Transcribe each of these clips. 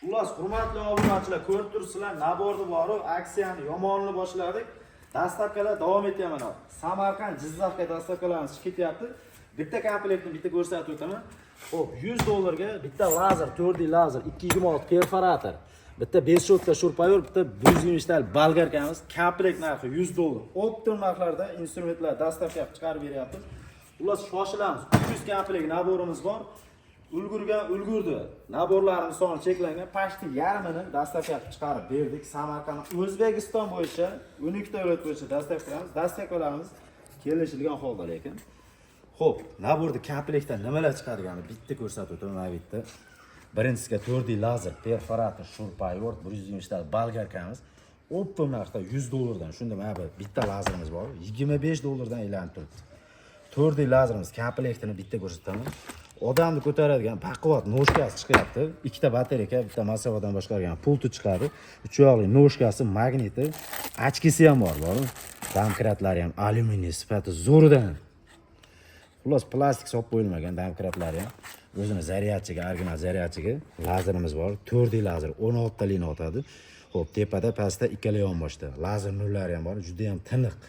Xullas, hurmatli obunachilar, ko'rib turibsizlar, набор ni borib, aksiyani yomonini boshladik. Доставка lar davom etyapti mana. Samarqand, Jizzaxga доставка larimiz chiqib ketyapti. Bitta komplektni bitta ko'rsatib o'taman. Xo'p, 100 dollarga bitta lazer, 4D lazer, 226 perforator, bitta бесщётка шуруповёрт, bitta 120 talik болгарка miz. Komplekt narxi 100 dollar. Оптом narxlarda instrumentlar доставка qilib chiqarib beryapmiz. Xullas, shoshilamiz. 300 komplekt набор imiz bor. Ulgurgan ulgurdi. Набор larimiz soni cheklangan. Почти yarmini доставка qilib chiqarib berdik. Samarqand, O'zbekiston bo'yicha 12 ta viloyat bo'yicha доставка qilamiz. Доставка larimiz kelishilgan holda lekin. Xo'p, набор ni komplektdan nimalar chiqadigani bitta ko'rsatib o'taman mana bu yerda. Birinchisiga 4D lazer, perforator, шуруповёрт, 120 talik болгарка miz. Оптом narxda 100 dollardan. Shunda mana bu bitta lazerimiz bor. 25 dollardan aylanib turibdi. 4D lazerimiz komplektini bitta ko'rsataman. Odamni ko'taradigan baquvvat ножка si chiqyapti. Ikkita batareyka, bitta masofadan boshqargan pulti chiqadi. Uch yoqli ножка si, magniti, очки si ham bor, bor. Домкрат lari ham alyuminiy, sifati zo'ridan. Xullas, plastik solib qo'yilmagan домкрат lari ham. O'zini зарядчик i, original зарядчик i, lazerimiz bor. 4D lazer 16 talini otadi. Xo'p, tepada, pastda ikkala yonboshda. Lazer nurlari ham bor, juda ham tiniq.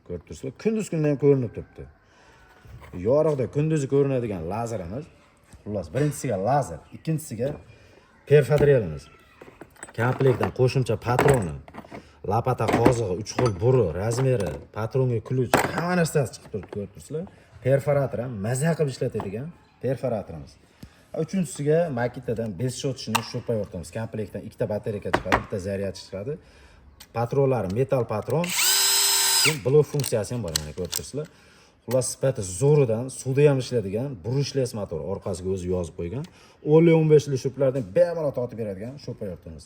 Ko'rib turibsizlar, kunduz kunda ham ko'rinib turibdi. Yorug'da kunduzi ko'rinadigan lazerimiz. Xullas, birinchisiga lazer, ikkinchisiga перфодрель imiz. Komplektdan qo'shimcha patroni, лопата qozig'i, uch xil buri, размер i, patronga ключ, hamma narsasi chiqib turibdi, ko'rib turibsizlar. Perforator ham maza qilib ishlatadigan perforatorimiz. Uchinchisiga Makitadan бесщёточный шуруповёрт imiz. Komplektdan ikkita batareyka chiqadi, bitta зарядчик chiqadi. Patronlari metall patron. Keyin blok funksiyasi ham bor, mana ko'rib turibsizlar. Xullas, sifati zo'ridan, suvda ham ishlaydigan brushless motor, orqasiga o'zi yozib qo'ygan. 10 15 li шуруп lardan bemalol tortib beradigan шуруповёрт imiz.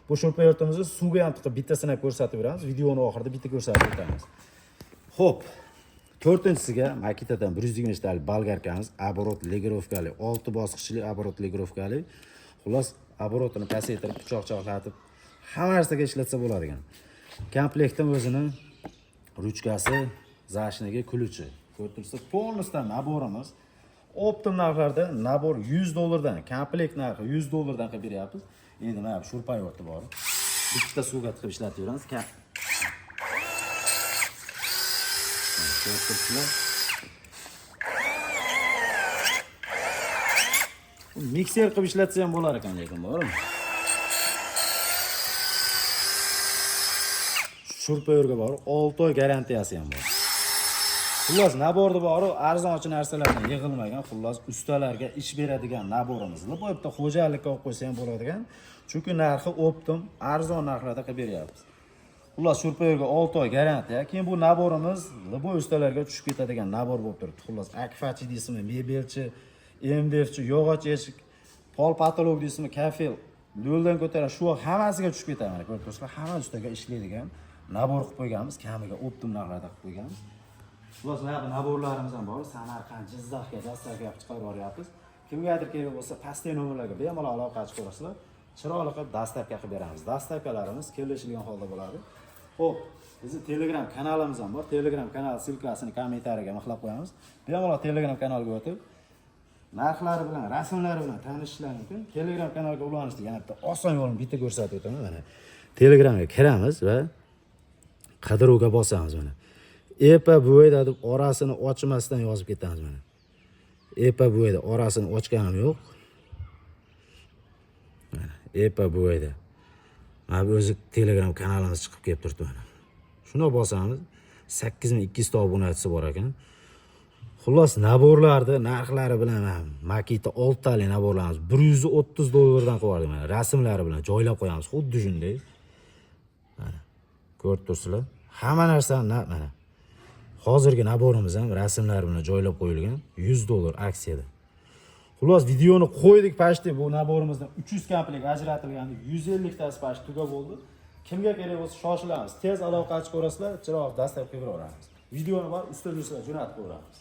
Bu шуруповёрт imizni suvga ham tiqib bittasini ham ko'rsatib beramiz. Videoni oxirida bitta ko'rsatib o'tamiz. Xo'p, to'rtinchisiga Makitadan 120 talik болгарка miz, оборот регулировка li, 6 bosqichli оборот регулировка li. Xullas, оборот ini pasaytirib, pichoq-choqlatib, hamma narsaga ishlatsa bo'ladigan. Komplektdan o'zini ruchkasi, защник i, ключ i. Ko'rib turibsiz, полностью набор imiz. Оптом narxlarda набор 100 dollardan, komplekt narxi 100 dollardan qilib beryapmiz. Endi mana bu шуруповёрт i bor. Bitta suvga tiqib ishlatib yuramiz. Ko'rib turibsizlar. Mikser qilib ishlatsa ham bo'lar ekan lekin, bormi? Шуруповёрт ga bor, 6 oy garantiyasi ham bor. Xullas, набор ni bori arzonchi narsalardan yig'ilmagan, xullas, ustalarga ish beradigan набор imiz. Любой bitta xo'jalikka olib qo'ysa ham bo'ladigan. Chunki narxi оптом, arzon narxlarda qilib beryapmiz. Xullas, шуруповёрт ga 6 oy garantiya. Keyin bu набор imiz любой ustalarga tushib ketadigan набор bo'lib turibdi. Xullas, akfachi deysizmi, mebelchi, MDFchi, yog'och eshik, pol потолок deysizmi, kafel, lo'ldan ko'targan shu hammasiga tushib ketadi. Mana ko'rib turibsizlar, hamma ustaga ishlaydigan набор qilib qo'yganmiz, kamiga оптом narxlarda qilib qo'yganmiz. Xullas, mana bu набор larimiz ham bor. Samarqand, Jizzaxga доставка qilib chiqarib yuboryapmiz. Kimgadir kerak bo'lsa, pastdagi nomerlarga bemalol aloqa chiqarasizlar. Chiroyli qilib доставка qilib beramiz. Доставка larimiz kelishilgan holda bo'ladi. Xo'p, bizni Telegram kanalimiz ham bor. Telegram kanal ссылка sini kommentariyaga mixlab qo'yamiz. Bemalol Telegram kanalga o'tib, narxlari bilan, rasmlari bilan tanishishlar mumkin. Telegram kanalga ulanishni yana bitta oson yo'lini bitta ko'rsatib o'taman. Mana Telegramga kiramiz va qidiruvga bosamiz mana. Epa buvayda deb orasini ochmasdan yozib ketamiz mana. Epa buvayda orasini ochganim yo'q. Mana Epa buvayda. Mana bu o'zi Telegram kanalimiz chiqib kelib turibdi mana. Shuni bosamiz. 8200 ta obunachisi bor ekan. Xullas, набор larni narxlari bilan mana Makita 6 tali набор larimiz 130 dollardan qilib yubordik mana, rasmlari bilan joylab qo'yamiz xuddi shunday. Mana ko'rib turibsizlar. Hamma narsani mana hozirgi набор imiz ham rasmlari bilan joylab qo'yilgan 100 dollar aksiyada. Xullas, videoni qo'ydik, почти bu набор imizdan 300 komplekt ajratilgandi, 150 tasi почти tugab bo'ldi. Kimga kerak bo'lsa shoshilamiz. Tez aloqa chiqarasizlar, chiroq доставка qilib beraveramiz. Videoni bor usta do'stlar jo'natib qo'yamiz.